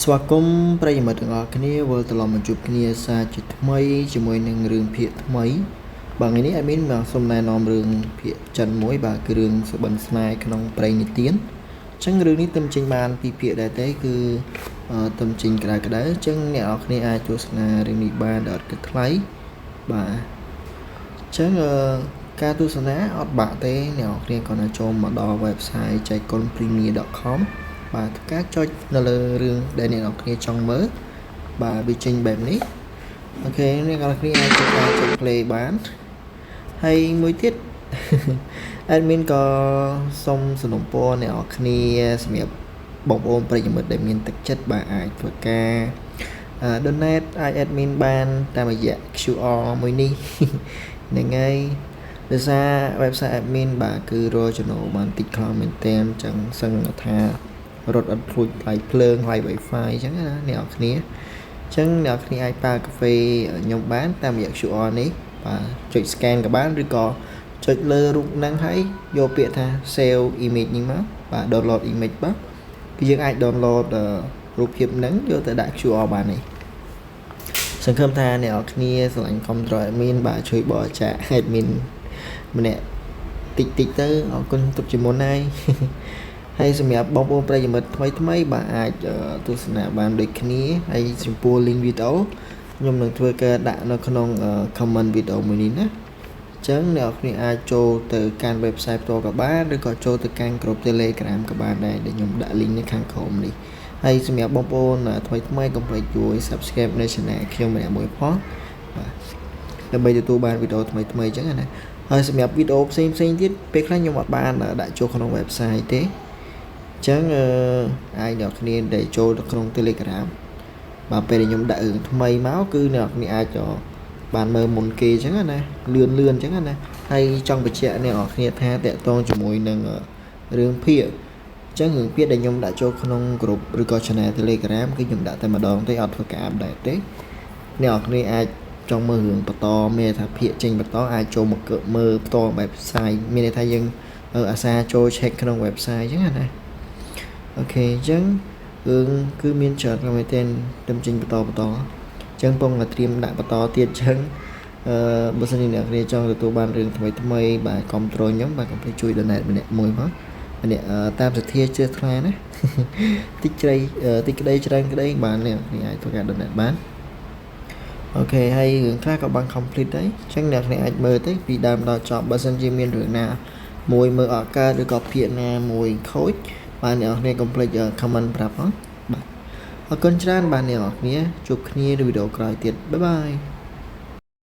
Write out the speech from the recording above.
ស្វាគមន៍ប្រិយមិត្តទាំងអស់គ្នាវិលត្រឡប់មកជួបគ្នាសាជាថ្មីជាមួយនឹងរឿងភាគថ្មីបាទថ្ងៃនេះ admin បាទសូមណែនាំរឿងភាគចិនមួយបាទគឺរឿងសុបិនស្នេហ៍ក្នុងព្រេងនិទានអញ្ចឹងរឿងនេះទើបចេញបានពីរភាគដែរទេគឺទើបចេញក្តៅក្តៅអញ្ចឹងអ្នកនរគ្នាអាចទស្សនារឿងនេះបានដោយអត់គិតថ្លៃបាទអញ្ចឹងការទស្សនាអត់បាក់ទេអ្នកនរគ្នាគ្រាន់តែចូលមកដល់ website ចែកកុន premier.com បាទធ្វើការចុចនៅលើរឿងដែលអ្នកនរគ្នាចង់មើលបាទវាចេញបែបនេះOK អ្នកនរគ្នាអាចធ្វើការចុច play បានហើយមួយទៀត admin ក៏សូមសំណូមពរអ្នកនរគ្នាសម្រាប់បងប្អូនប្រិយមិត្តដែលមានទឹកចិត្តបាទអាចធ្វើការ donate អាច admin បានតាមរយៈ QR មួយនេះហ្នឹងហើយដោយសារ website admin បាទគឺរកចំណូលបានតិចខ្លាំងមែនទែនអញ្ចឹងសឹងថារត់អត់រួចថ្លៃភ្លើងថ្លៃ Wi-Fi អញ្ចឹងណាអ្នកនរគ្នាអញ្ចឹងអ្នកនរគ្នាអាចប៉ាកាហ្វេខ្ញុំបានតាមរយៈ QR នេះបាទចុច scan ក៏បានឬក៏ចុចលើរូបហ្នឹងហើយយកពាក្យថា save image នេះមកបាទ download image បាទគឺយើងអាច download រូបភាពហ្នឹងយកទៅដាក់ QR បាននេះសង្ឃឹមថាអ្នកនរគ្នាស្រឡាញ់ control admin បាទជួយបរិច្ចាគ admin ម្នាក់តិចតិចទៅអរគុណទុកជាមុនហើយហើយសម្រាប់បងប្អូនប្រិយមិត្តថ្មីថ្មីបាទអាចទស្សនាបានដូចគ្នាហើយចំពោះ link វីដេអូខ្ញុំនឹងធ្វើការដាក់នៅក្នុង comment វីដេអូមួយនេះណាអញ្ចឹងអ្នកនរគ្នាអាចចូលទៅកាន់ website ផ្ទាល់ក៏បានឬក៏ចូលទៅកាន់ក្រុម Telegram ក៏បានដែរដែលខ្ញុំដាក់ link នៅខាងក្រោមនេះហើយសម្រាប់បងប្អូនថ្មីថ្មីកុំភ្លេចជួយ subscribe នៅ channel ខ្ញុំម្នាក់មួយផងបាទដើម្បីទទួលបានវីដេអូថ្មីថ្មីអញ្ចឹងណាហើយសម្រាប់វីដេអូផ្សេងផ្សេងទៀតពេលខ្លះខ្ញុំអត់បានដាក់ចូលក្នុង website ទេអញ្ចឹងអឺអាចអ្នកគ្នាដែលចូលទៅក្នុង Telegram បាទពេលដែលខ្ញុំដាក់រឿងថ្មីមកគឺអ្នកគ្នាអាចបានមើលមុនគេអញ្ចឹងណាលឿនលឿនអញ្ចឹងណាហើយចង់បញ្ជាក់អ្នកនរគ្នាថាតាក់ទងជាមួយនឹងរឿងភាគអញ្ចឹងរឿងភាគដែលខ្ញុំដាក់ចូលក្នុងក្រុមឬក៏ channel Telegram គឺខ្ញុំដាក់តែម្ដងទេអត់ធ្វើការ update ទេអ្នកនរគ្នាអាចចង់មើលរឿងបន្តមានថាភាគចេញបន្តអាចចូលមកមើលផ្ទាល់ website មានន័យថាយើងអាសាចូល check ក្នុង website អញ្ចឹងណាOK អញ្ចឹងរឿងគឺមានច្រើនមែនទែនទៅចេញបន្តបន្តអញ្ចឹងពងតែត្រៀមដាក់បន្តទៀតអញ្ចឹងអឺបើសិនជាអ្នកគ្នាចង់ទទួលបានរឿងថ្មីថ្មីបាទគ្រប់ត្រូលខ្ញុំបាទកុំភ្លេចជួយ donate ម្នាក់មួយផងម្នាក់តាមសទ្ធាជ្រះថ្លាណាតិចជ្រៃតិចក្តីច្រើនក្តីបាទអ្នកគ្នាអាចធ្វើការ donate បាន OK ហើយរឿងខ្លះក៏បាន complete ដែរអញ្ចឹងអ្នកគ្នាអាចមើលទៅពីដើមដល់ចប់បើសិនជាមានរឿងណាមួយមើលអត់កើតឬក៏ភាគណាមួយខូចបាទអ្នកនរគ្នាកុំភ្លេច comment ប្រាប់ផងបាទអរគុណច្រើនបាទអ្នកនរគ្នាជួបគ្នានៅវីដេអូក្រោយទៀត bye bye.